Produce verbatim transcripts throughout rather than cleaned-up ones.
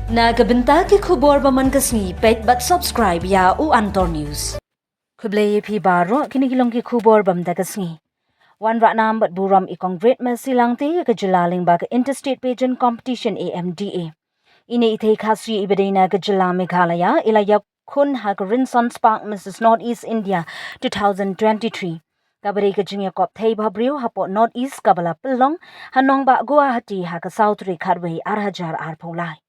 Na ka bynta ki khubor ba man ka sngi, peit bad subscribe ïa u Antor News. Khublei ïa phi baroh, kine ki long ki khubor ba mynta ka sngi. Wanrah nam bad burom i Kong Great Mercy Langte ïa ka jylla lyngba ka Interstate Pageant Competition, A M D A. Ine i thei Khasi i ba dei na ka jylla Meghalaya i la ïakhun ha ka Rinsan Spark Missus North East India two thousand twenty-three. Kaba dei ka jingïakop thei bhabriew hapoh North East kaba la pynlong ha nongbah Guwahati ha ka saw tarik Khatwei ar hajar arphew lai.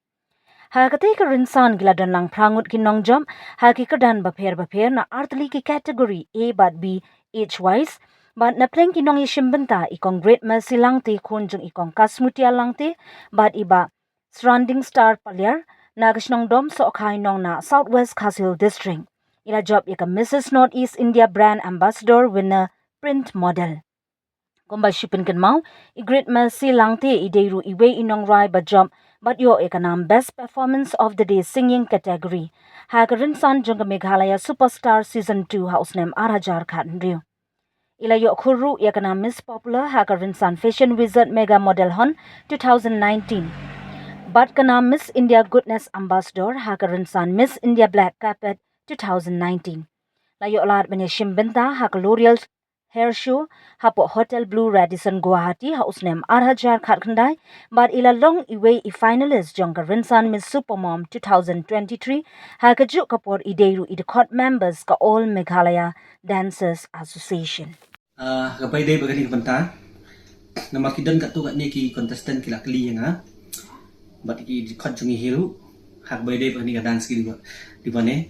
Ha katei ka rynsan ki la don lang phra ngut ki nongjop ha ki kyrdan bapher bapher na artylli ki category A bad B age wise, bad na pdeng ki nongïashim bynta i Kong Great Mercy Langte khun jong i Kong Kasmutia Langte bad i Bah Surrending Star Paliar na ka shnong Domsohkhai Nongnah, South West Khasi Hills District. I la jop ïa ka Missus North East India Brand Ambassador winner print model. Kumba shu pynkynmaw, i Great Mercy Langte i dei ruh iwei i nongrwai ba jop bad ïoh ïa ka nam Best Performance of the Day Singing category ha ka rynsan jong ka Meghalaya Superstar Season two ha u snem ar hajar khathynriew. I la ïoh khur ruh ïa ka nam Miss Popular ha ka rynsan Fashion Wizard Mega Model Hunt two thousand nineteen bad ka nam Miss India Goodness Ambassador ha ka rynsan Miss India Black Carpet two thousand nineteen. La ïoh lad ban ïashim bynta ha ka L'Oreal Hair Show hapoh Hotel Blue Radisson Guwahati ha u snem ar hajar khatkhyndai bad i la long iwei i finalist jong ka rynsan Miss Supermom two thousand twenty-three. Ha kajuh ka por i dei ruh i dkhot members ka All Meghalaya Dancers Association. Ah, kaba ïadei bad kane ka bynta, namar ki don katto katne ki contestant ki la kylli ïa nga bad ki dkhot jong ngi hi ruh ha kaba ïadei bad kane ka dance ki dei ba, dei ba ne.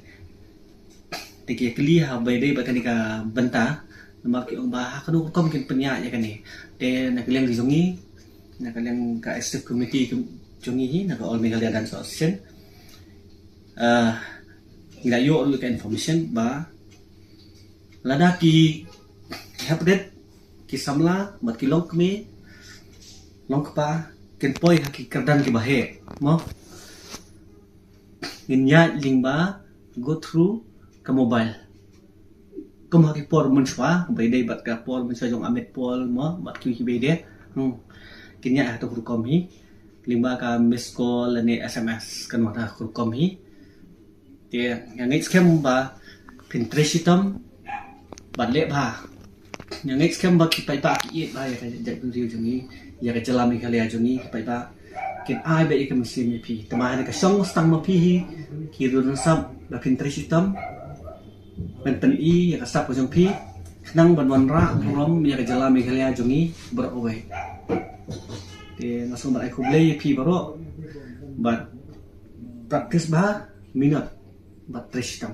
Te ki kylli ha kaba ïadei bad kane ka bynta, namar ki ong ba ha kano ka rukom kin pynïaid ïa kane. Te na ka liang ka jong ngi, na ka liang ka executive committee ka jong ngi hi, na ka All Meghalaya Dance Association, ah, ngi la ïoh ruh ka information ba lada ki hepdit, ki samla bad ki longkmie longkpa kin poi ha ki kyrdan kiba heh, mo, ngin ïaid lyngba go through ka mobile. Kum ha ki por mynshuwa, ba ïadei bad ka por mynshuwa jong Amit Paul, mo, bad kiwei kiba ïadei. Hmm. Kin ïaid ha kato ka rukom hi lyngba ka miss call lane S M S, kano kata ka rukom hi. Te nga ngeit skhem ba phin trei shitom bad leh bha. Nga ngeit skhem ba ki paidbah ki ïeit bha ïa ka jaitbynriew jong ngi, ïa ka jylla Meghalaya jong ngi, ki paidbah kin ai beit ïa ka mynsiem ïa phi. Te ma ha kane ka shong sdang ma phi hi, ki run sap ba phin trei shitom ban pyni ïa ka sap ka jong phi, khnang ban wanrah burom ïa ka jylla Meghalaya jong ngi baroh kawei. Te nga sngewbha ban ai khublei ïa phi baroh bad practice bha, minot bad trei shitom.